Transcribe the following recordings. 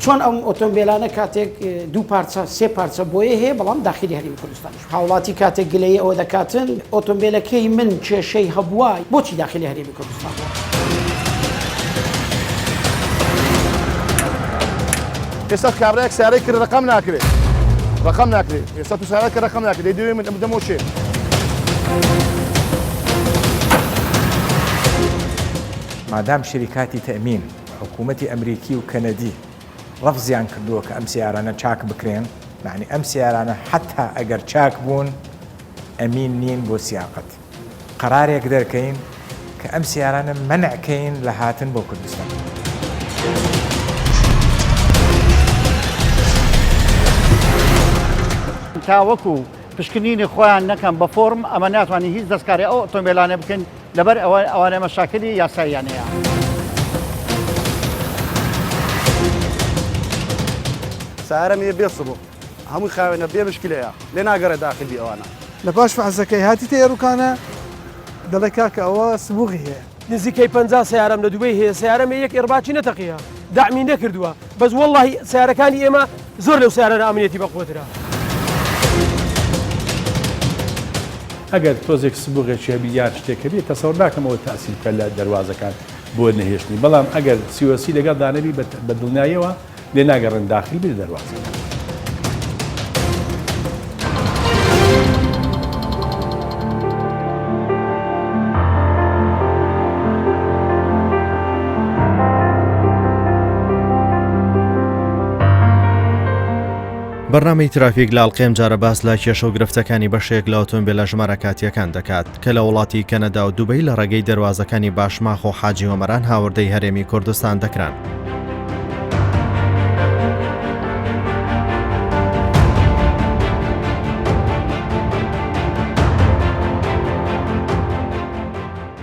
چۆن ئەم ئۆتۆمبیلانە کاتێک دوو پارچە سێ پارچە بۆیە هەیە بەڵام داخلی هەرێمی کوردستانیش هاوڵاتی کاتێک گلەیی ئەوە دەکاتن ئۆتۆمبیلەکەی من کێشەی هەبووە بۆچی داخلی هەرێمی کوردستان بووە؟ ئێستا کابرایەک سیارەی کرد ڕقم ناکرێ ڕقم ناکرێ ئێستا تو سیارە کە ڕقم ناکرێ دەی دوێ من ئەم دەمەوە شێ. مادام شەریکاتی تەئمین، حکوومەتی ئەمریکی و کەنەدی ڕەفزیان کردووە کە ئەم سەیارانە چاک بکرێن، یەعنی ئەم سەیارانە حەتا ئەگەر چاک بوون ئەمین نین بۆ سیاقەت. قەرارێک دەرکەین کە ئەم سەیارانە مەنع کەین لە هاتن بۆ کوردستان. تا وەکو پشکنینی خۆیان نەکەن بە فۆرم ئەمە ناتوانین هیچ دەستکاری ئەو ئۆتۆمبیلانە بکەین لەبەر ئەوە ئەوانە مەشاکلی یاساییان هەیە. سەیارەم یە بێ سبوق هەمووی خاوێنە بێ مشکلەیە لێ ناگەڕێ داخل بی ئەوانە. لە پاش فەحسەکەی هاتیتە ئێروکانە دەڵێ کاکە ئەوە سبوغی هەیە. نزیکەی 50 سەیارەم لە دوبەی هەیە سەیارەم یەک ئێرباکی نەتەقیە دەعمی نەکردووە بەس وەڵاهی سەیارەکانی ئێمە زۆر لەو سەیارانە ئەمنیەتی بەقوەترە. ئەگەر تۆزێک سبوغێکی هەبی یان شتێک هەبی تەسەور ناکەم ئەوە تەئسیر بکات لە دەروازەکان بۆ نەهێشتنی بەڵام ئەگەر COC لەگەڵ دانەبی بە دڵنیاییەوە لێ ناگەڕێن داخل بی لە دەروازەکان. بەرنامەی ترافیک لە ئەڵقەی ئەمجارە باس لە کێشە و گرفتەکانی بەشێک لە ئۆتۆمبێلە ژمارە کاتییەکان دەکات کە لە وڵاتی کەنەدا و دوبەی لە ڕێگەی دەروازەکانی باشماخ و حاجی ئۆمەران هاوردەی هەرێمی کوردستان دەکران.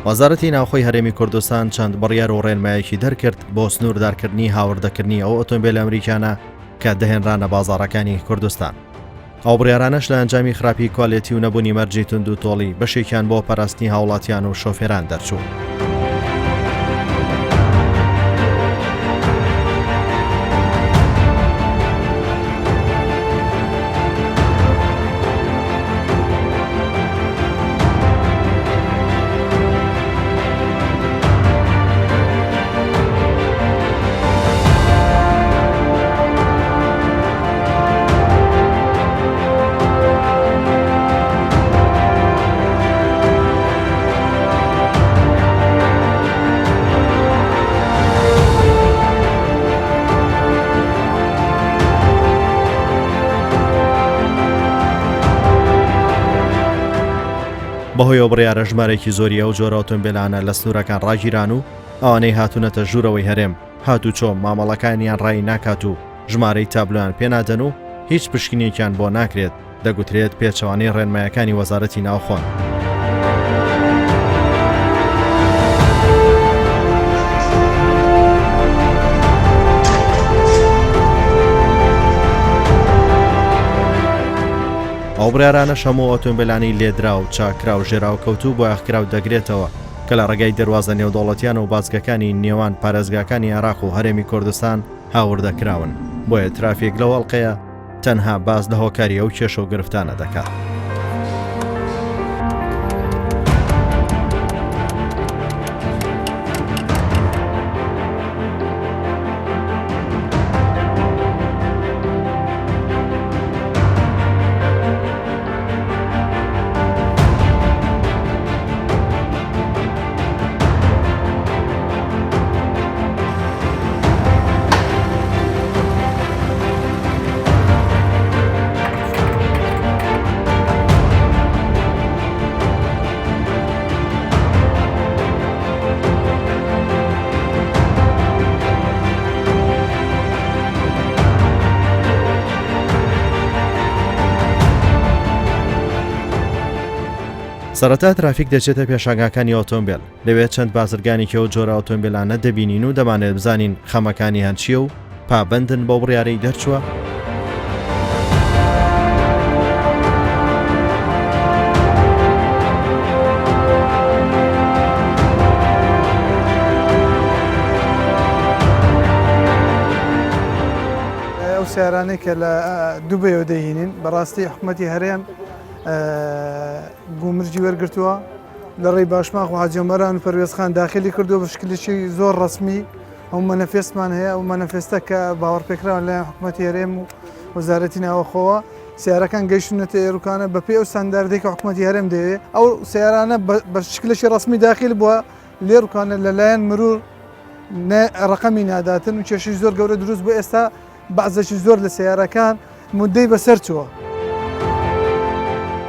وەزارەتی ناوخۆی هەرێمی کوردستان چەند بڕیار و ڕێنمایەکی دەرکرد بۆ سنووردارکردنی هاوردەکردنی ئەو ئۆتۆمبێلە ئەمریکانە کە دەهێنرانە بازاڕەکانی کوردستان. ئەو بڕیارانەش لە ئەنجامی خراپی کوالێتی و نەبوونی مەرجی توند و تۆڵی بەشێکیان بۆ پاراستنی هاوڵاتیان و شۆفێران دەرچوو. بەهۆی ئەو بڕیارە ژمارێکی زۆری ئەو جۆرە ئۆتۆمبیلانە لە سنوورەکان ڕاگیران و ئەوانەی هاتوونەتە ژوورەوەی هەرێم هاتوچۆ مامەڵەکانیان ڕایی ناکات و ژمارەی تابلۆیان پێنادەن و هیچ پشکنینێکیان بۆ ناکرێت، دەگوترێت پێچەوانەی ڕێنمایەکانی وەزارەتی ناوخۆن. ئەو بڕیارانەش هەموو ئۆتۆمبیلانی لێدراو، چاککراو، ژێراوکەوتوو، بۆیاخکراو دەگرێتەوە کە لە ڕێگای دەروازە نێودەوڵەتیان و بازگەکانی نێوان پارێزگاکانی عێراق و هەرێمی کوردستان هاوردە کراون، بۆیە ترافیک لەو ئەڵقەیە تەنها باس لە هۆکاری ئەو کێشە و گرفتانە دەکات. سەرەتا ترافیک دەچێتە پێشانگاکانی ئۆتۆمبێل، لەوێ چەند بازرگانێکی ئەو جۆرە ئۆتۆمبێلانە دەبینین و دەمانەوێت بزانین خەمەکانیان چییە و پابەندن بەو بڕیارەی دەرچووە؟ سیارانەی کە لە دوبەیەوە دەهینین بەڕاستی حکوومەتی هەرێم گومرگی وەرگتووە لە ڕێی باشماخ و حاجیۆمەران و پەروێزخان داخلی کردووە بە شکلێکی زۆر ڕەسمی ئەو مەنەفێستمان هەیە ئەو مەنەفێستە کە باوەڕپێکراوە لەلایەن حکوومەتی هەرێم و وەزارەتی ناوەخۆوە سیارەکان گەیشتونەتە ئێروکانە بەپێی ئەو ستانداردەی کە حکوومەتی هەرێم دەیەوێت ئەو سیارانە بە شکلێکی ڕەسمی داخل بووە لێروکانە لەلایەن مرور ڕقەمی ناداتن و کێشەی زۆر گەورە دروست بوو ئێستا بەعزێکی زۆر لە سەیارەکان مودەی بەسەر چووە.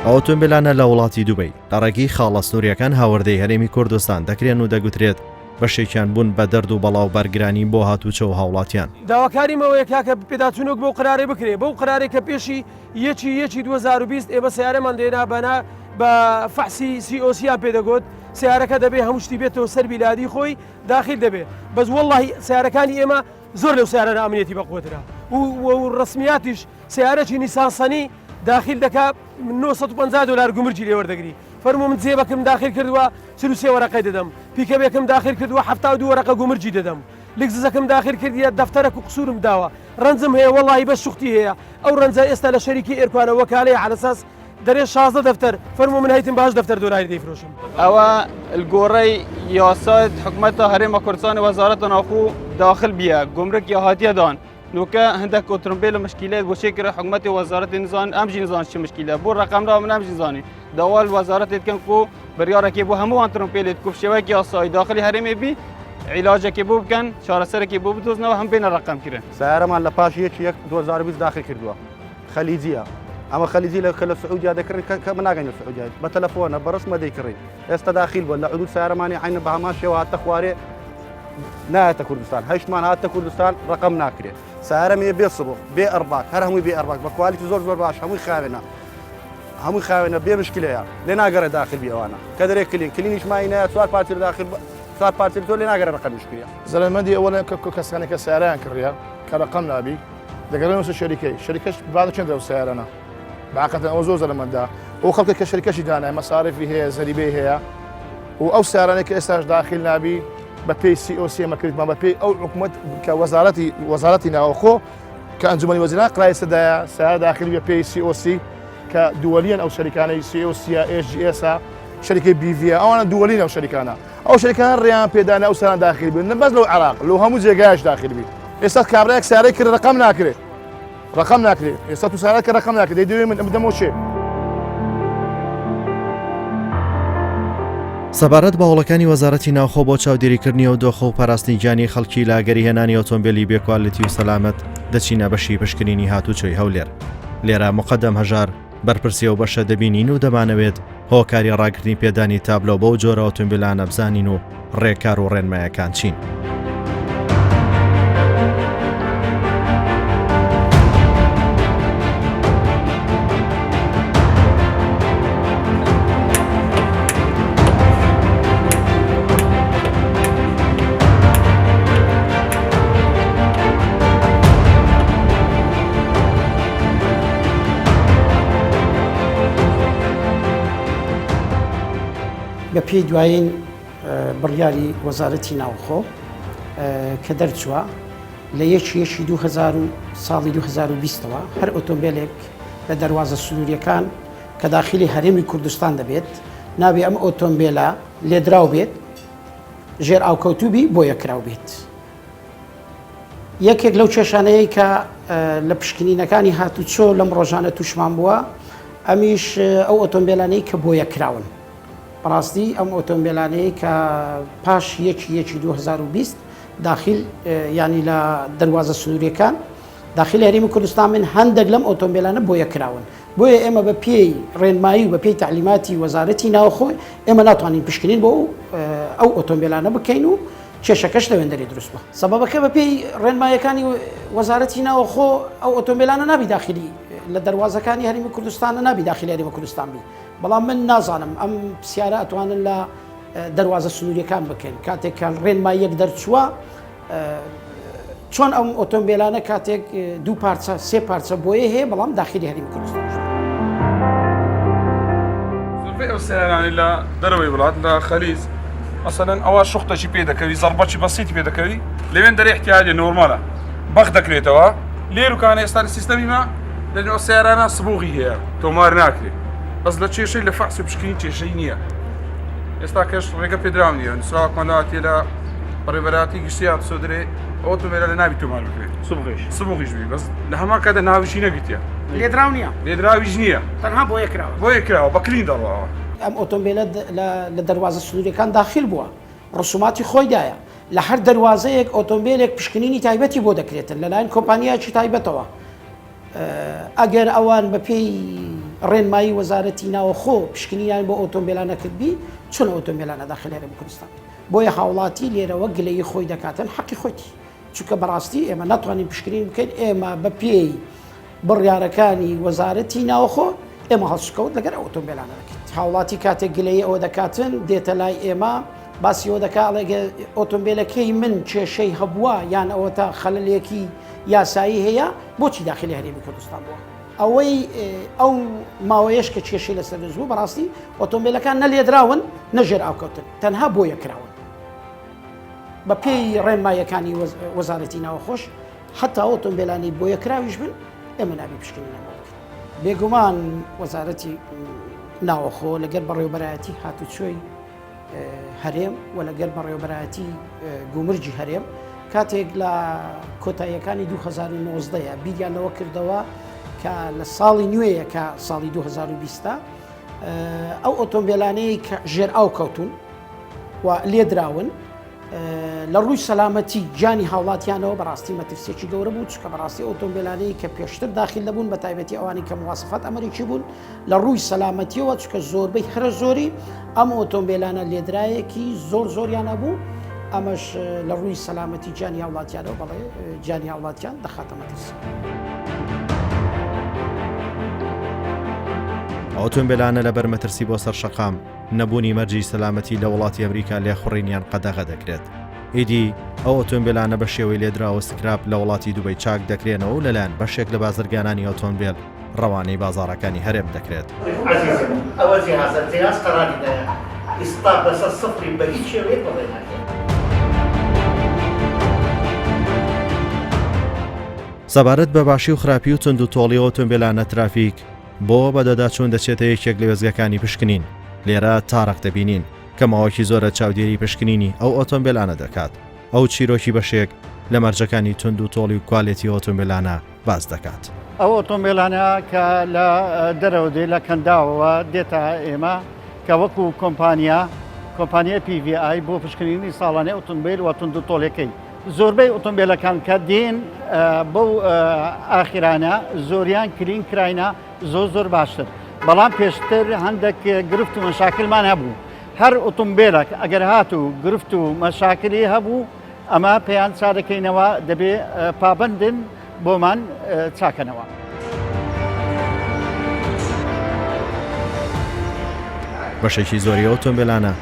ئەو ئۆتۆمبێلانە لە وڵاتی دوبەی لە ڕێگەی خاڵە سنوورییەکان هاوردەی هەرێمی کوردستان دەکرێن و دەگوترێت بەشێکیان بوون بە دەرد و بەڵا و بارگرانی بۆ هاتوچۆ و هاوڵاتیان. داواکاریم ئەوەیە کاکە پێداچوونەوەک بەو قەرارەی بکرێ بەو قەرارەی کە پێشی یەکی یەکی 2020 ئێمە سەیارەمان دێنا بەنا بە فەحسی COC یان پێ دەگوت سەیارەکە دەبێ هەموو شتی بێتەوە سەر بیلادی خۆی داخیل دەبێ بەس وەڵڵاهی سەیارەکانی ئێمە زۆر لەو سەیارانە ئەمنیەتی بەقوەترە و ڕەسمیاتیش سەیارەکی نیسان سەنی داخیل دەکا 950 دلار گومرگی لێ وەردەگری فەرموو من جێبەکم داخیل کردووە 43 وەرەقەی دەدەم پیکەبێکم داخیل کردووە 72 وەرەقە گومرگی دەدەم لگززەکم داخیل کردیە دەفتەرەک و قسوورم داوە ڕەنجم هەیە وەڵی بەس شوختی هەیە ئەو ڕەنجە ئێستا لە شەریکی ئێرکوانە وەکالەیە عەلەساس دەرێ 16 دەفتەر فەرموو من هەیتم باش دەفتەر دۆلاری دەیفرۆشم. ئەوە الگۆڕەی یاسای حکومەتە هەرێمە کوردستان وەزارەتە ناوخۆ داخل بیە گومرک یا هاتیە دان نوکە هەندێک ئۆتۆمبیل مشکلەیەک بۆ چێ کرا حکومەتی وەزارەتی نزان ئەم ژی نزان چ مشکلە بۆ ڕقم را من ئەم ژی زانی داوا وەزارەتی دکەن کو بڕیارێکی بۆ هەمووان ترۆمبیلێت کو شێوەیەکی یاسایی داخلی هەرێمێ بی عیلاجێکی بۆ بکەن چارەسەرێکی بۆ بدۆزنەوە هەم بێنە ڕقم کرن. سیارەمان لە پاش یەکی یەک 2020 داخل کردووە خەلیجیە ئەمە خەلیجی لە کە لە سعودیا دەکڕین کە کە ناگەین لە سعودیا بە تەلەفۆنە بە ڕسمە دەیکڕین ئێستا داخیل بووە لە عدود سیارەمانی عینە بە هەمان شێوە هاتە خوارێ نایەتە کوردستان هەشتمان هاتە کوردستان ڕقم ناکرێت سیارەم هەیە بێ سبق بێ ئەرباک هەر هەمووی بێ ئەرباک بە quality زۆر زۆر باش هەمووی خاوێنە هەمووی خاوێنە بێ مشکلەیە لێ ناگەڕێ داخل بی ئەوانە کە دەرێ clean clean یش ماینە چوار پارچە داخل چوار پارچە تۆ لێ ناگەڕێ ڕقمیش کرێ زەرەرمەندی ئەوە کە کەسانێک کە سیارەیان کڕیە کە ڕقم نابی دەگەڕێنەوە سەر شەریکەی شەریکەش با دەچێن ئەو سیارانە بەعاقەتەن ئەوە زۆر زەرەمەندە ئەو خەڵکە کە شەریکەشی دانای مەسارفی هەیە زەریبەی هەیە و ئەو سیارانەی کە ئێستاش داخل نابی بە پێی COC مەکردمان بە پێی ئەو حکوومەت کە وەزارەتی وەزارەتی ناوەخۆ کە ئەنجومەنی وەزیران قرای سەدایە سیارە داخلی بە پێی COC کە دووەلیان ئەو شەریکانەی COC SGS شەریکەی BV ئەوانە دووەلین ئەو شەریکانە ئەو شەریکانە ڕێیان پێدانە ئەو سەران داخل بن نە بەس لەو عێراق لەو هەموو جێگایش داخل بی ئێستا کابرایەک سارەی کرد ڕقم ناکرێت ڕقم ناکرێت ئێستا تو سارە کە ڕقم ناکرێت دەیدەوێ من بدەمەوە چێ سەبارەت بە هەوڵەکانی وەزارەتی ناوخۆ بۆ چاودێریکردنی ئەو دۆخە و پاراستنی گیانی خەڵکی لە ئەگەری هێنانی ئۆتۆمبێلی بێ quality و سەلامەت دەچینە بەشی پشکنینی هاتوچۆی هەولێر لێرە مقەدەم هەژار بەرپرسی ئەو بەشە دەبینین و دەمانەوێت هۆکاری ڕاگرتنی پێدانی تابلۆ بەو جۆرە ئۆتۆمبیلانە بزانین و ڕێکار و ڕێنمایەکان چین. بە پێی دوایین بڕیاری وەزارەتی ناوخۆ کە دەرچووە لە یەکی یەکی 2000 ساڵی 2020ەوە هەر ئۆتۆمبیلێک لە دەواازە سنووریەکان کە داخلی هەرێمی کوردستان دەبێت نابێ ئەم ئۆتۆمبیلە لێدراو بێت ژێر ئاوکەوتوبی بۆ یەکراو بێت. یەکێک لەو کێشانەیە کە لە پشکنینەکانی هاتوچۆ لەم ڕۆژانە تووشمان بووە ئەمیش ئەو ئۆتۆمبیلانەی کە بۆیە کراون بەڕاستی ئەم ئۆتۆمبیلانەی کە پاش یەکی یەکی 2020 داخل ینی لە دەواازە سنووریەکان داخل هەرێمی کوردستان من هەندێک لەم ئۆتۆمبیلانە بۆیە کراون بۆیە ئێمە بە پێی ڕێنمایی و بە پێی تعلیماتی وەزارەتی ناوخۆی ئێمە ناتوانین پشکنین بۆ ئەو ئۆتۆمبیلانە بکەین و کێشەکەش لەوێندەرێ دروست بووە. سەبەبەکە بەپێی ڕێنماییەکانی وەزارەتی ناوەخۆ ئەو ئۆتۆمبیلانە نابی داخلی لە دەروازەکانی هەرێمی کوردستانە نابی داخلی هەرێمی کوردستان بی بەڵام من نازانم ئەم پرسیارە ئەتوانن لە دەروازە سنووریەکان بکەن کاتێک کە ڕێنماییەک دەرچووە چۆن ئەم ئۆتۆمبیلانە کاتێک دوو پارچە سێ پارچە بۆیە هەیە بەڵام داخلی هەرێمی کوردستان زۆربەی ئەو سەیارانەی لە دەرەوەی وڵات لە خەلیج مەسەلەن ئەوە شوختەکی پێ دەکەوی زەربەکی بەسیتی پێ دەکەوی لەوێن دەرێ احتیاجی نۆرمالە بەخ دەکرێتەوە. لێروکانە ئێستا لە سیستەمی ما لە نێو سیارانە سبوغی هەیە تۆمار ناکرێت بەس لە کێشەی لە فەحس و پشکنین کێشەی نییە ئێستا کەش ڕێگە پێدراو نییە نووسراوەکمان لەواتێ لە بەڕێوەبەرایەتی گشتی هاتوچۆ درێ ئەو ئۆتۆمبێلە لە ناوی تۆمار بکرێت سبغیش سبغیش بی بەس لە هەمان کاتدا ناویشی نەگرتیە لێدراو نییە لێدراویش نییە تەنها بۆیە کراوە بۆیە کراوە بە clean دەڕواوە. ئەم ئۆتۆمبێلە لە دەروازە سنووریەکان داخیل بووە ڕسوماتی خۆیدایە لە هەر دەروازەیەک ئۆتۆمبێلێک پشکنینی تایبەتی بۆ دەکرێتن لەلایەن کۆمپانیایەکی تایبەتەوە ئەگەر ئەوان بەپێی ڕێنمایی وەزارەتی ناوەخۆ پشکنینیان بۆ ئۆتۆمبێلانە کردبی چۆن ئۆتۆمبێلانە داخل هەرێمی کوردستان بۆیە هاوڵاتی لێرەوە گلەیی خۆی دەکاتن حەقی خۆیتی چونکە بەڕاستی ئێمە ناتوانین پشکنین بکەین ئێمە بەپێی بڕیارەکانی وەزارەتی ناوەخۆ ئێمە هەڵسوکەوت لەگەر ئەو ئۆتۆمبیلانە دەکەین هاوڵاتی کاتێک گلەیی ئەوە دەکاتن دێتە لای ئێمە باسی ئەوە دەکا ئەڵێ ئۆتۆمبیلەکەی من کێشەی هەبووە یان ئەوەتا خەلەلێکی یاسایی هەیە بۆچی داخلی هەرێمی کوردستان بووە ئەوەی ئەو ماوەیەش کە کێشەی لەسەر دروست بوو بەڕاستی ئۆتۆمبیلەکان نە لێدراون نە ژێر ئاوکەوتن تەنها بۆیە کراون بە پێی ڕێنماییەکانی وەزارەتی ناوەخۆش حتا ئۆتۆمبیلانی بۆیە کراویش بن ئێمە نابی پشکنینیان بۆ بکەین بێگومان وەزارەتی ناوەخۆ لەگەر بەڕێوبەرایەتی هاتوچۆی هەرێم و لەگەر بەڕێوبەرایەتی گومرگی هەرێم کاتێک لە کۆتاییەکانی 2019 بیریان لەوە کردەوە کە لە ساڵی نوێیە کە ساڵی 2020 ئەو ئۆتۆمبیلانەی کە ژێر ئاو کەوتون و لێدراون لە ڕووی سەلامەتی گیانی هاوڵاتیانەوە بەڕاستی مەترسیەکی گەورە بوو چکە بەڕاستی ئۆتۆمبیلانەی کە پێشتر داخل دەبوون بە تایبەتی ئەوانەی کە مواسفات ئەمریکی بوون لە ڕووی سەلامەتیەوە چکە زۆربەی هەرە زۆری ئەم ئۆتۆمبیلانە لێدرایەکی زۆر زۆریان هەبوو ئەمەش لە ڕووی سەلامەتی گیانی هاوڵاتیانەوە بەڵێ گیانی هاوڵاتیان دەخاتە مەترسی. ئۆتۆمبیلانە لەبەر مەترسی بۆ سەر شەقام نەبوونی مەرجی سەلامەتی لە وڵاتی ئەمریکا لێخوڕینیان قەدەغە دەکرێت. ئیدی ئەو ئۆتۆمبێلانە بە شێوەی لێدراو و scrap لە وڵاتی دوبەی چاک دەکرێنەوە و لەلایەن بەشێک لە بازرگانانی ئۆتۆمبێل ڕەوانەی بازاڕەکانی هەرێم دەکرێت. عەزیزم ئەوە جیهازە جیهاز قەراری دایە ئیستا بەسەر سفری بە هیچ شێوەیەک بەڕێ ناکرێت. سەبارەت بە باشی و خراپی و توندوتۆڵی ئۆتۆمبێلانە ترافیک، بۆ بەدواداچوون دەچێتە یەکێک لە وێستگەکانی پشکنین، لێرە تارق دەبینین کە ماوەکی زۆرە چاودێری پشکنینی ئەو ئۆتۆمبێلانە دەکات، ئەو چیرۆکی بەشێک لە مەرجەکانی توند و تۆڵی و کوالێتی ئۆتۆمبێلانە باس دەکات. ئەو ئۆتۆمبێلانە کە لە دەرەوە دێ لە کەنداوەوە دێتە ئێمە کە وەکو کۆمپانیا کۆمپانیای PVI بۆ پشکنینی ساڵانەی ئۆتۆمبێل و توند و تۆڵەکەی زۆربەی ئۆتۆمبیلەکان کە دێن بەو ئاخیرانە زۆریان clean کراینە زۆر زۆر باشتر بەڵام پێشتر هەندێک گرفت و مەشاکلمان هەبوو هەر ئۆتۆمبیلێک ئەگەر هات و گرفت و مەشاکلی هەبوو ئەمە پێیان چا دەکەینەوە دەبێ پابندن بۆمان چاکەنەوە. بەشێکی زۆری ئۆتۆمبیلانە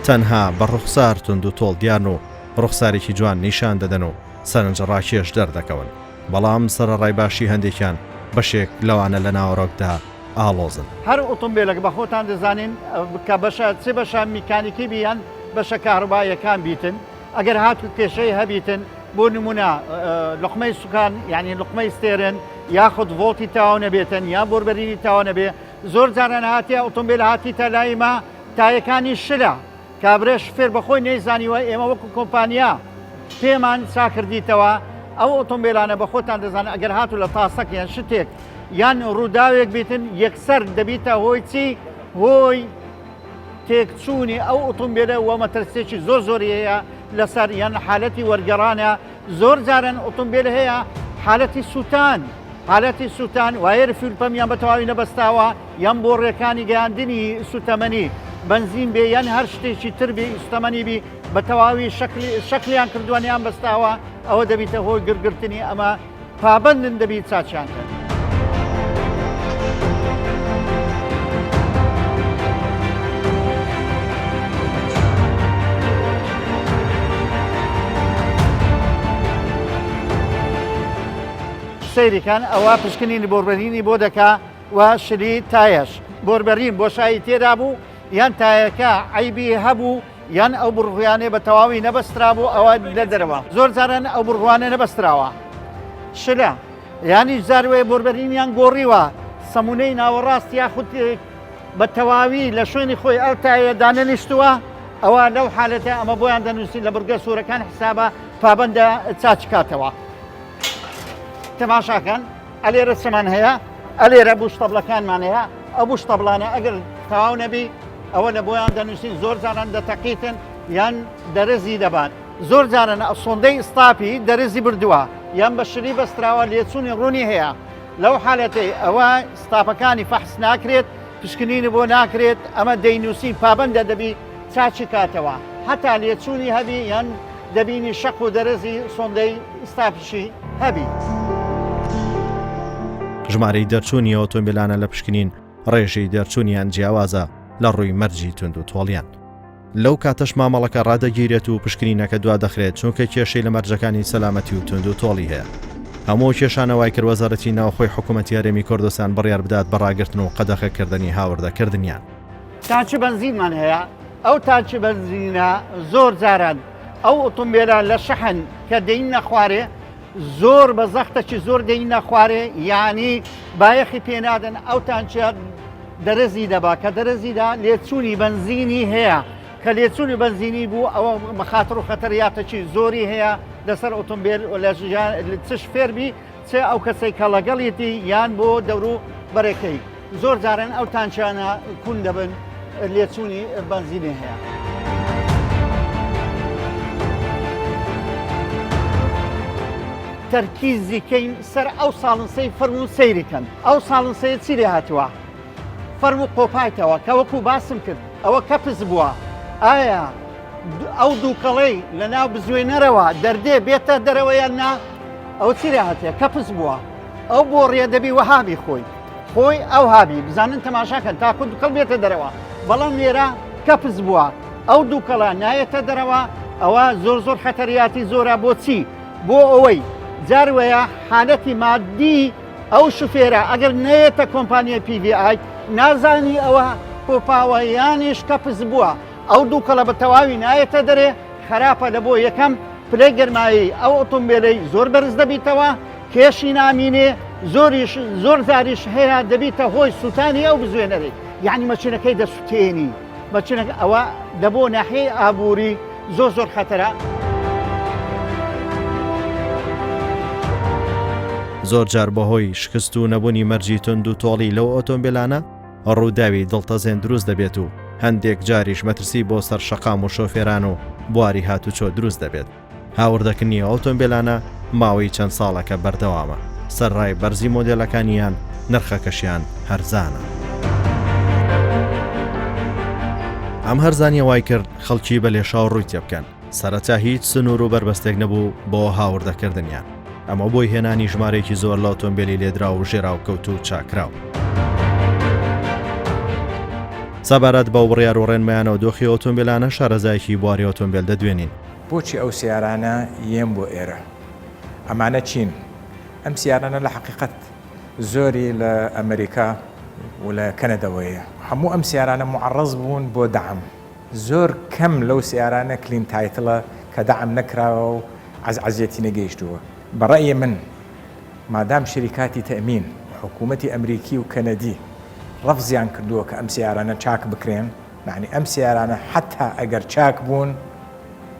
تەنها بە ڕوخسار توند و تۆڵ دیارن و ڕوخسارێکی جوان نیشان دەدەن و سەرنجڕاکێش دەردەکەون، بەڵام سەرەڕای باشی هەندێکیان، بەشێک لەوانە لە ناوەڕۆکدا ئاڵۆزن. هەر ئۆتۆمبێلێک بە خۆتان دەزانین کە بەشە چ بەشە میکانیکی بی یان بەشە کەهرەباییەکان بیتن ئەگەر هاتوو کێشەی هەبیتن بۆ نمونە لوقمەی سوکان یعنی لوقمەی steering یاخود ڤۆڵتی تەواو نەبێتن یان بۆربەرینی تەواو نەبێ زۆر جاران هاتیە ئۆتۆمبێل هاتیتە لای مە تایەکانی شلە کابرا شوفێر بەخۆی نەیزانیوە ئێمە وەکو کۆمپانیا پێمان چاکردیتەوە ئەو ئۆتۆمبیلانە بە خۆتان دەزانن ئەگەر هاتوو لە تاسەک یان شتێک یان ڕووداوێک بیتن یەکسەر دەبیتە هۆی چی هۆی تێکچوونی ئەو ئۆتۆمبیلە و مەترسێکی زۆر زۆری هەیە لەسەر یان حالەتی وەرگەڕانە زۆر جاران ئۆتۆمبیل هەیە حالەتی سووتان حالەتی سووتان wire fuel pump یان بە تەواوی نەبەستاوە یان بۆڕیەکانی گەیاندنی سوتەمەنی بەنزین بێ یان هەر شتێکی تر بێ سوتەمەنی بی بە تەواوی شەکلیان کردووە نیان بەستاوە ئەوە دەبیتە هۆی گرگرتنی ئەمە پابندن دەبی چاچیان کەن. سەیریکان ئەوە پشکنینی بۆربەرینی بۆ دەکا و شلی تایەش بۆربەرین بۆشایی تێدا بوو یان تایەکە عەیبی هەبوو یان ئەو بڕغویانەی بە تەواوی نەبەسترابوو ئەوە لە دەرەوە زۆر جاران ئەو بڕغوانە نەبەستراوە شلە. یانیش جار وەیە بۆربەرینیان گۆڕیوە سەمونەی ناوەڕاست یاخود بە تەواوی لە شوێنی خۆی ئەو تایە دانەنیشتووە ئەوە لەو حالەتە ئەمە بۆیان دەنووسین لە بڕگە سوورەکان حسابە پابندە چاچکاتەوە تەماشاکەن ئەلێرە چمان هەیە ئەلێرە بوشتەبلەکانمان هەیە ئەو بوشتەبلانە ئەگەر تەواو نەبی ئەوە لە بۆیان دەنووسین زۆر جاران دەتەقیتن یان دەرزی دەبات زۆر جاران سۆندەی ستاپی دەرزی بردووە یان بە شری بەستراوە لێچوونی ڕوونی هەیە لەو حالەتەی ئەوە ستاپەکانی فەحس ناکرێت پشکنینی بۆ ناکرێت ئەمە دەینووسین پابەندە دەبی چاکی کاتەوە هەتا لێچوونی هەبی یان دەبینی شەق و دەرزی سۆندەی ستاپیشی هەبی. ژمارەی دەرچوونی ئۆتۆمبیلانە لە پشکنین ڕێژەی دەرچوونیان جیاوازە لە ڕووی مەرجی توند و تۆڵیان. لەو کاتەش مامەڵەکە ڕادەگیرێت و پشکنینەکە دوادەخرێت چونکە کێشەی لە مەرجەکانی سەلامەتی و توند و تۆڵی هەیە. هەموو ئەو کێشانە وایکرد وەزارەتی ناوخۆی حکوومەتی هەرێمی کوردستان بڕیار بدات بە ڕاگرتن و قەدەغەکردنی هاوردەکردنیان. تانکی بەنزینمان هەیە، ئەو تانکی بەنزینە زۆر جاران ئەو ئۆتۆمبێلە لە شەحن کە دێینە خوارێ زۆر بە زەختەکی زۆر دێینە خوارێ یانی بایەخی پێنادەن ئەو تانکیە دەرەزی دەبا کە دەرەزیدا لێچوونی بەنزینی هەیە کە لێچوونی بەنزینی بوو ئەوە مەخاتر و خەتەریاتەکی زۆری هەیە لەسەر ئۆتۆمبێل لە چ شفێربی چ ئەو کەسەی کە ڵەگەڵیەتی یان بۆ دەورو بەرەکەی زۆر جاران ئەو تانکیانە کون دەبن لێچوونی بەنزینی هەیە. تەرکیزی کەین سەر ئەو ساڵنسەی فەرموو سەیری کەن ئەو ساڵنسەیە چی لێ هاتووە فەرموو قۆپایتەوە کە وەکو باسم کرد ئەوە کەپس بووە ئایا ئەو دووکەڵەی لە ناو بزوێنەرەوە دەردێ بێتە دەرەوە یان نا ئەو چی لێ هاتیە کەپس بووە ئەو بۆڕیە دەبی وەهابی خۆی خۆی ئەو هابی بزانن تەماشاکەن تاکو دوکەڵ بێتە دەرەوە بەڵام لێرە کەپس بووە ئەو دووکەڵە نایەتە دەرەوە ئەوە زۆر زۆر خەتەریاتی زۆرە بۆچی بۆ ئەوەی جار وەیە حالەتی مادی ئەو شوفێرە ئەگەر نەیەتە کۆمپانیای PVI نازانی ئەوە کۆپاوە یانیش کەپس بووە ئەو دووکەڵە بە تەواوی نایەتە دەرێ خراپە لە بۆ یەکەم پلەی گەرمایی ئەو ئۆتۆمبیلەی زۆر بەرز دەبیتەوە کێشی نامینێ زۆریش زۆر جاریش هەیە دەبیتە هۆی سووتانی ئەو بزوێنەرەی یعنی مەچینەکەی دەسووتێنی مەچینەکە ئەوە دەبۆ ناحیەی ئابووری زۆر زۆر خەتەرە. زۆر جار بەهۆی شکست و نەبوونی مەرجی توند و تۆڵی لەو ئۆتۆمبیلانە ڕووداوی دڵتەزێن دروست دەبێت و هەندێک جاریش مەترسی بۆ سەر شەقام و شۆفێران و بواری هاتوچۆ دروست دەبێت. هاوردەکردنی ئەو ئۆتۆمبێلانە ماوەی چەند ساڵێکە بەردەوامە، سەرەڕای بەرزی مۆدێلەکانیان نرخەکەشیان هەرزانە. ئەم هەرزانیە وایکرد خەڵکی بە لێشاو ڕووی تێبکەن، سەرەتا هیچ سنوور و بەربەستێک نەبوو بۆ هاوردەکردنیان، ئەمە بۆی هێنانی ژمارەیەکی زۆر لە ئۆتۆمبێلی لێدراو و ژێراوکەوتوو و چاککراو. سەبارەت بەو بڕیار و ڕێنمایانە و دۆخی ئۆتۆمبێلانە شارەزایەکی بواری ئۆتۆمبێل دەدوێنین. بۆچی ئەو سیارانە یێن بۆ ئێرە؟ ئەمانە چین؟ ئەم سیارانە لە حەقیقەت زۆری لە ئەمریکا و لە کەنەدەوەیە. هەموو ئەم سیارانە موعەڕەز بوون بۆ دەعم. زۆر کەم لەو سیارانە clean title ە کە دەعم نەکراوە و عەزعەزیەتی نەگەیشتووە. بە ڕەئی من مادام شەریکاتی تەئمین و حکوومەتی ئەمریکی و کەنەدی ڕەفزیان کردووە کە ئەم سیارانە چاک بکرێن، یەعنی ئەم سیارانە حەتا ئەگەر چاک بوون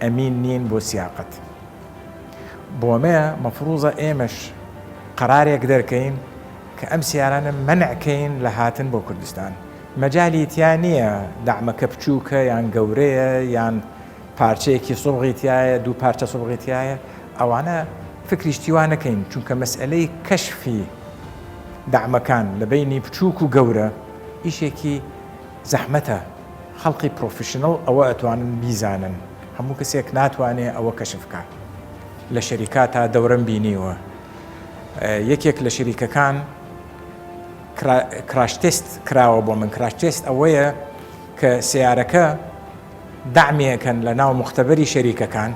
ئەمین نین بۆ سیاقەت. بۆمەیە مەفروزە ئێمەش قەرارێک دەرکەین کە ئەم سیارانە مەنع کەین لە هاتن بۆ کوردستان. مەجالی تیا نییە دەعمەکە بچووکە یان گەورەیە یان پارچەیەکی سوبغی تیایە دوو پارچە سوبغی تیایە ئەوانە فکری شتی وا نەکەین چونکە مەسئەلەی کەشفی دەعمەکان لە بەینی بچووک و گەورە ئیشێکی زەحمەتە خەڵقی professional ئەوە ئەتوانن بیزانن هەموو کەسێک ناتوانێ ئەوە کەشف کا لە شەریکاتا دەورەم بینیوە یەکێک لە شەریکەکان crash test کراوە بۆ من crash test ئەوەیە کە سیارەکە دەعمیەکەن لە ناو مختبەری شەریکەکان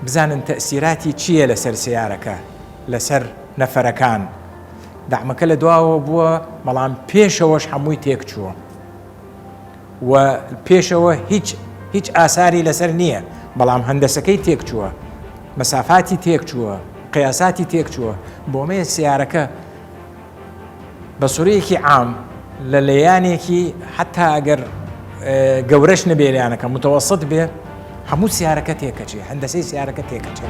بزانن تەسیراتی چییە لەسەر سیارەکە لەسەر نەفەرەکان دەعمەکە لە دواوە بووە بەڵام پێشەوەش هەمووی تێکچووە و پێشەوە هیچ هیچ ئاساری لەسەر نییە بەڵام هەندەسەکەی تێکچووە مەسافاتی تێکچووە. قیاساتی تێک چووە بۆمەیە سیارەکە بە سوورەیەکی عام لە لێیانێکی حتا ئەگەر گەورەش نەبێ لێیانەکە متەوەسط بێ هەموو سیارەکە تێکەچێ هەندەسەی سیارەکە تێکەچێ.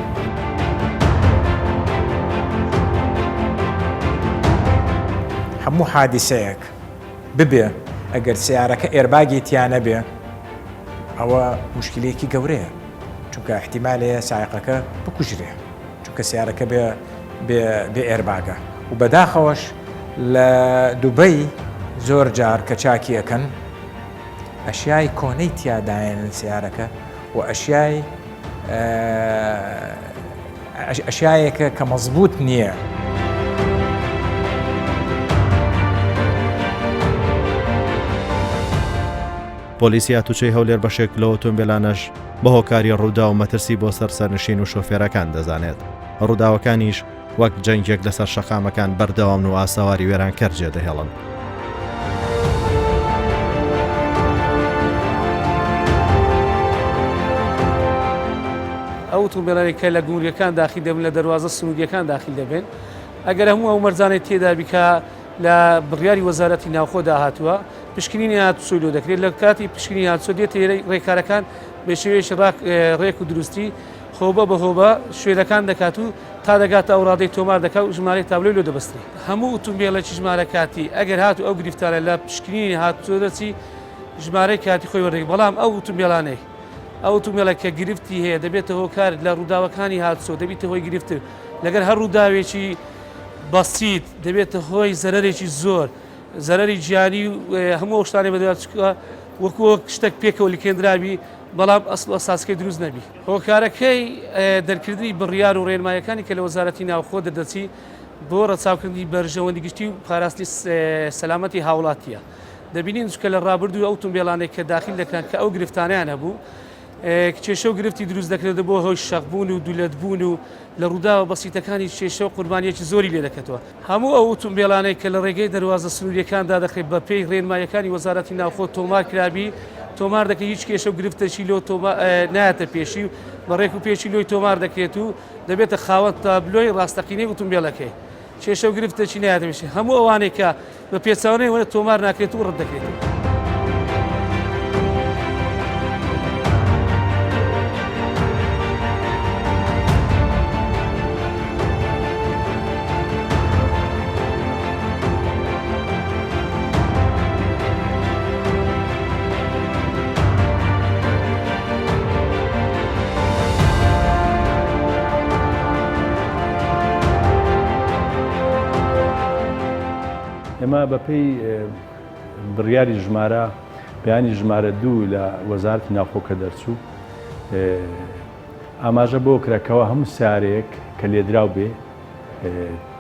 هەموو حادیسەیەک ببێ ئەگەر سیارەکە ئێرباگی تیا نەبێ ئەوە مشکلەیەکی گەورەیە چونکە احتیمالەیە سایقەکە بکوژرێ چونکە سیارەکە بێ بێ ئێرباگە و بەداخەوەش لە دوبەی زۆر جار کە چاکی ئەکەن ئەشیای کۆنەی تیا دایەنن سیارەکە و ئەشیای ئەشیایەکە کە مەزبوط نییە. پۆلیسی هاتوچۆی هەولێر بەشێک لەو ئۆتۆمبێلانەش بە هۆکاری ڕووداو و مەترسی بۆ سەر سەرنشین و شۆفێرەکان دەزانێت، ڕووداوەکانیش وەک جەنگێک لەسەر شەقامەکان بەردەوامن و ئاسەواری وێرانکەر جێدەهێڵن. ئەو ئۆتۆمبێلانەی کە لە گومرگەکان داخیل دەبن لە دەروازە سنوورییەکان داخیل دەبن ئەگەر هەموو ئەو مەرجانەی تێدابی کە لە بڕیاری وەزارەتی ناوخۆدا هاتووە پشکنینی هاتوچۆی لۆ دەکرێت لە کاتی پشکنینی هاتوچۆ دێتە ڕێکارەکان بە شێوەیەکی ڕێک و دروستی هۆبە بە هۆبە شوێنەکان دەکات و تا دەگاتە ئەو ڕادەی تۆمار دەکات و ژمارەی تابلۆی لۆ دەبەسترێت. هەموو ئوتومبێلێکی ژمارە کاتی ئەگەر هاتوو ئەو گرفتانە لە پشکنینی هاتوچۆ دەرچی ژمارەی کاتی خۆی وەردەگرێت، بەڵام ئەو ئوتومبێلانەی ئەو ئوتومبێلە کە گرفتی هەیە دەبێتە هۆکار لە ڕووداوەکانی هاتوچۆ دەبیتە هۆی گرفتر لەگەر هەر ڕووداوێکی بەسیت دەبێتە هۆی زەرەرێکی زۆر زەرەری گیانی و هەموو ئەو شتانەی بەدوای چونکە وەکو وەک شتێک پێکەوە لکێندرابی بەڵام ئەسڵ و ئەساسەکەی دروست نەبی. هۆکارەکەی دەرکردنی بڕیار و ڕێنماییەکانی کە لە وەزارەتی ناوخۆ دەردەچی بۆ ڕەچاوکردنی بەرژەوەندی گشتی و پاراستنی سەلامەتی هاوڵاتییە. دەبینین چونکە لە ڕابردوو ئەو ئوتومبێلانەی کە داخیل دەکران کە ئەو گرفتانەیان هەبوو کێشە و گرفتی دروست دەکرێت بۆ هۆی شەقبوون و دولەتبوون و لە ڕووداوە بەسیتەکانی کێشە و قوربانییەکی زۆری لێدەکەتەوە. هەموو ئەو ئوتومبێلانەی کە لە ڕێگەی دەروازە سنوورییەکاندا دەکرێت بە پێی ڕێنماییەکانی وەزارەتی ناوخۆ تۆمار کرابی تۆمار دەکرێت هیچ کێشە و گرفتێکی لۆ نایەتە پێشی و بە ڕێک و پێکی لۆی تۆمار دەکرێت و دەبێتە خاوەن تابلۆی ڕاستەقینەی ئوتومبێلەکەی کێشە و گرفتێکی نایەتە پێشی هەموو ئەوانەی کە بە پێچەوانەی تۆمار ناکرێت و ڕەت دەکرێتەوە. ئێمە بەپێی بڕیاری ژمارە بەیانی ژمارە دوو لە وەزارەتی ناوخۆ کە دەرچوو ئاماژە بۆ کرا کەوا هەموو سیارەیەک کە لێدراو بێ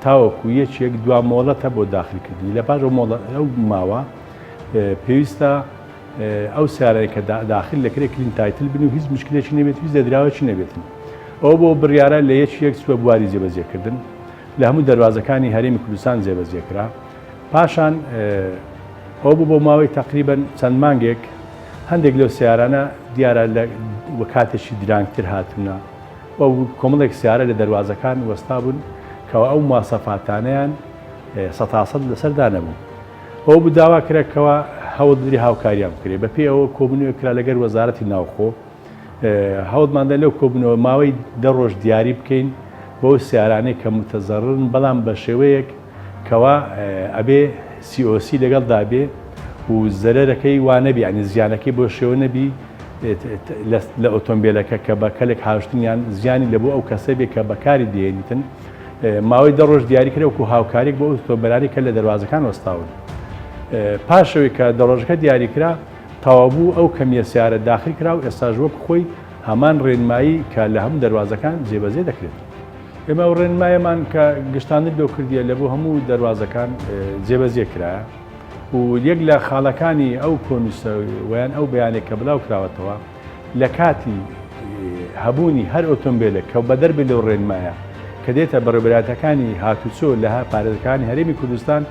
تاوەکو یەکێک دوا مۆڵەتە بۆ داخلکردنی لە پاش ئەو ماوە پێویستە ئەو سیارەیە کە داخل دەکرێت clean title بن و هیچ مشکلێکی نەبێت هیچ لێدراوێکی نەبێتن ئەو بۆ بڕیارە لە یەک یەک چوە بواری جێبەجێکردن لە هەموو دەروازەکانی هەرێمی کوردستان جێبەجێ کرا. پاشان ئەوە بوو بۆ ماوەی تەقریبەن چەند مانگێک هەندێک لەو سیارانە دیارە لە کاتێکی درانگتر هاتوونە و کۆمەڵێک سیارە لە دەروازەکان وەستا بوون کەوا ئەو مواسەفاتانەیان سەتاسەد لەسەردا نەبوو. ئەوە بوو داوا کرا کەوا هەوڵ بدرێ هاوکاریان بکرێ. بەپێی ئەوە کۆبوونەوەیەک کرا لەگەر وەزارەتی ناوخۆ. هەوڵماندا لەو کۆبوونەوە ماوەی دە ڕۆژ دیاری بکەین بۆ سیارانەی کە متەزەڕرن بەڵام بە شێوەیەک کەوا ئەبێ COC لەگەڵدا بێ و زەرەرەکەی وا نەبی یعنی زیانەکەی بۆ شێوە نەبی لە ئۆتۆمبیلەکە کە بە کەلک هاوشتنیان زیانی لە بۆ ئەو کەسە بێ کە بەکاری دێنیتن ماوەی دە ڕۆژ دیاری کرا وەکو هاوکاریک بۆ ئۆتۆمبیلانی کە لە دەروازەکان وەستاون پاشەوەی کە دە ڕۆژەکە دیاری کرا تەواوبوو ئەو کەمییە سیارە داخل کرا و ئێستاش وەک خۆی هەمان ڕێنمایی کە لە هەموو دەروازەکان جێبەجێ دەکرێت. ئێمە ئەو ڕێنمایەمان کە گشتاندن لۆ کردیە لە بۆ هەموو دەروازەکان جێبەجێ کرایە و یەک لە خاڵەکانی ئەو کۆنووسە ویان ئەو بەیانێک کە بڵاو کراوەتەوە لە کاتی هەبوونی هەر ئۆتۆمبیلێک کە بەدەر بێت لەو ڕێنمایە کە دێتە بەڕێوەبەرایەتەکانی هاتوچۆ لە پارێزگاکانی هەرێمی کوردستان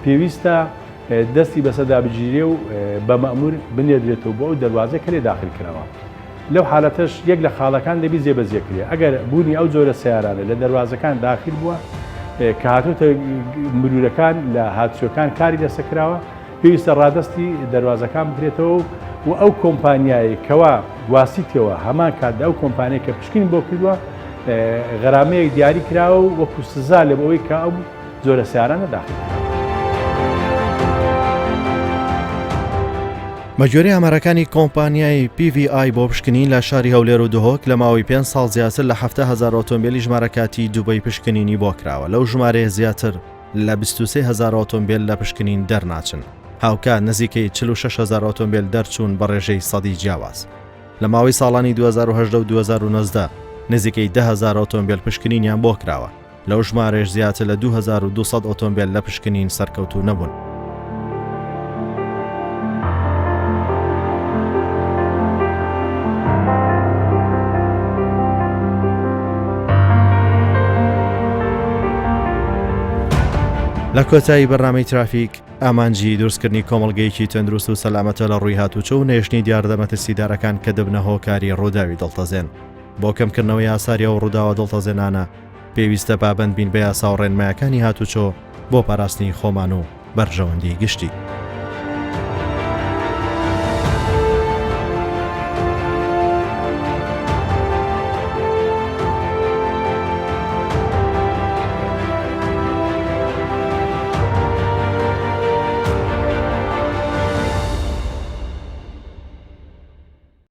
پێویستە دەستی بەسەردا بگیرێ و بە مەئموور بنێردرێتەوە بۆ ئەو دەروازەی کە لێ داخل کراوە. لەو حالەتەش یەک لە خاڵەکان دەبی جێبەجێ کرێ ئەگەر بوونی ئەو جۆرە سەیارانە لە دەروازەکان داخیل بووە کە هاتۆتە مرورەکان لە هاتوچۆکان کاری لەسە کراوە پێویستە ڕادەستی دەروازەکان بکرێتەوە و ئەو کۆمپانیایەی کەوا گواستیتەوە هەمان کاتدا ئەو کۆمپانیای کە پشکنین بۆ کردووە غەرامەیەک دیاری کراوە و وەکو سزا لە بۆ ئەوەی کە ئەو جۆرە سیارانە داخل کراوە. بەگوێرەی ئامارەکانی کۆمپانیای PVI بۆ پشکنین لە شاری هەولێر و دهۆک لە ماوەی پێنج ساڵ زیاتر لە 70 هەزار ئۆتۆمبیلی ژمارە کاتیی دوبەی پشکنینی بۆ کراوە لەو ژمارەیە زیاتر لە 23 هەزار ئۆتۆمبیل لە پشکنین دەرناچن هاوکات نزیکەی 46 هەزار ئۆتۆمبیل دەرچوون بە ڕێژەی سەدی جیاواز لە ماوەی ساڵانی 2018 و 2019 نزیکەی 10 هەزار ئۆتۆمبیل پشکنینیان بۆ کراوە لەو ژمارەیەش زیاتر لە 2200 ئۆتۆمبێل لە پشکنین سەرکەوتوو نەبوون. لە کۆتایی بەرنامەی ترافیک، ئامانجی دروستکردنی کۆمەڵگەیەکی تەندروست و سەلامەتە لە ڕووی هاتوچۆ و نەهێشتنی دیاردە مەترسیدارەکان کە دەبنە هۆکاری ڕووداوی دڵتەزێن. بۆ کەمکردنەوەی ئاساری ئەو ڕووداوە دڵتەزێنانە، پێویستە پابەند بین بە یاسا و ڕێنمایەکانی هاتوچۆ بۆ پاراستنی خۆمان و بەرژەوەندی گشتی.